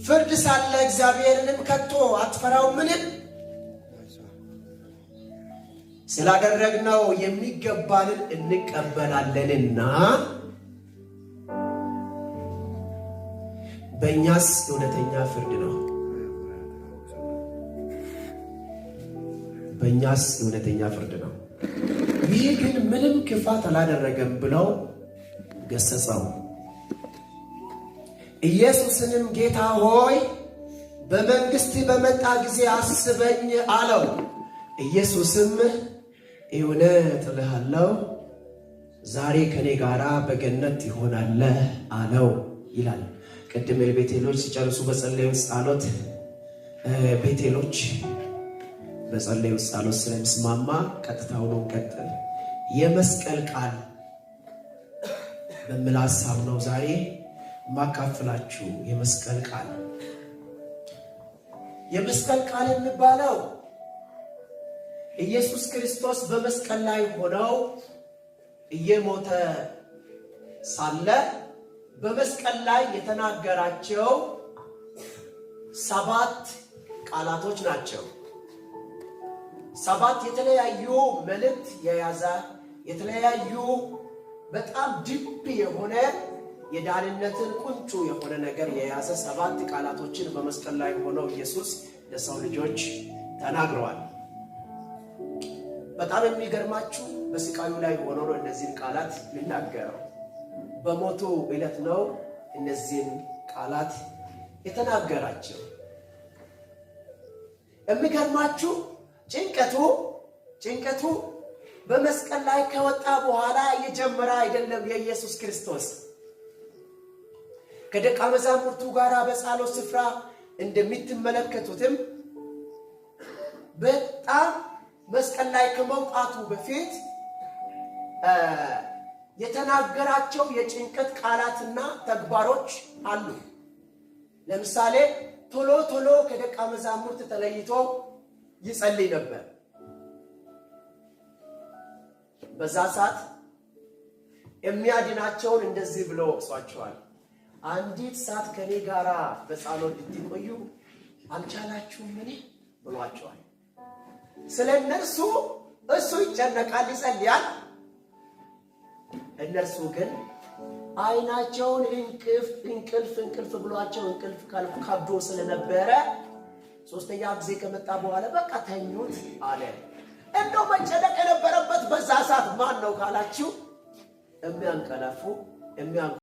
ፍርድ ሳለ እግዚአብሔርንም ከቶ አትፈራውምን? ስላደረግነው የሚገባንን እንቀበላለንና በእኛስ እውነተኛ ፍርድ ነው። በእኛስ እውነተኛ ፍርድ ነው። ይህ ግን ምንም ክፋት አላደረገም ብለው ገሰጸው። ኢየሱስንም ጌታ ሆይ፣ በመንግሥት በመጣ ጊዜ አስበኝ አለው። ኢየሱስም እውነት እልሃለሁ፣ ዛሬ ከኔ ጋራ በገነት ትሆናለህ አለው ይላል። ቅድም ቤቴሎች ሲጨርሱ በጸለዩት ጸሎት፣ ቤቴሎች በጸለዩት ጸሎት ስለሚስማማ ቀጥታውን እንቀጥል። የመስቀል ቃል በሚል ሀሳብ ነው ዛሬ ማካፍላችሁ። የመስቀል ቃል፣ የመስቀል ቃል የሚባለው ኢየሱስ ክርስቶስ በመስቀል ላይ ሆነው እየሞተ ሳለ በመስቀል ላይ የተናገራቸው ሰባት ቃላቶች ናቸው። ሰባት የተለያዩ መልእክት የያዘ፣ የተለያዩ በጣም deep የሆነ፣ የዳንነትን ቁንጮ የሆነ ነገር የያዘ ሰባት ቃላቶችን በመስቀል ላይ ሆነው ኢየሱስ ለሰው ልጆች ተናግረዋል። በጣም የሚገርማችሁ በስቃዩ ላይ ሆኖ ነው እነዚህን ቃላት የሚናገረው። በሞቱ ዕለት ነው እነዚህን ቃላት የተናገራቸው። የሚገርማችሁ ጭንቀቱ በመስቀል ላይ ከወጣ በኋላ የጀመረ አይደለም። የኢየሱስ ክርስቶስ ከደቀ መዛሙርቱ ጋር በጸሎት ስፍራ እንደምትመለከቱትም በጣም መስቀል ላይ ከመውጣቱ በፊት የተናገራቸው የጭንቀት ቃላትና ተግባሮች አሉ። ለምሳሌ ቶሎ ቶሎ ከደቀ መዛሙርት ተለይቶ ይጸልይ ነበር። በዛ ሰዓት የሚያድናቸውን እንደዚህ ብሎ ወቅሷቸዋል። አንዲት ሰዓት ከኔ ጋራ በጸሎት ልትቆዩ አልቻላችሁምን? ብሏቸዋል። ስለ እነርሱ እሱ ይጨነቃል፣ ይጸልያል። እነርሱ ግን አይናቸውን እንቅልፍ እንቅልፍ እንቅልፍ ብሏቸው እንቅልፍ ከብዶ ስለነበረ ሶስተኛ ጊዜ ከመጣ በኋላ በቃ ተኙት አለ። እንደው መጨነቅ የነበረበት በዛ ሰዓት ማን ነው ካላችሁ የሚያንቀላፉ የሚያ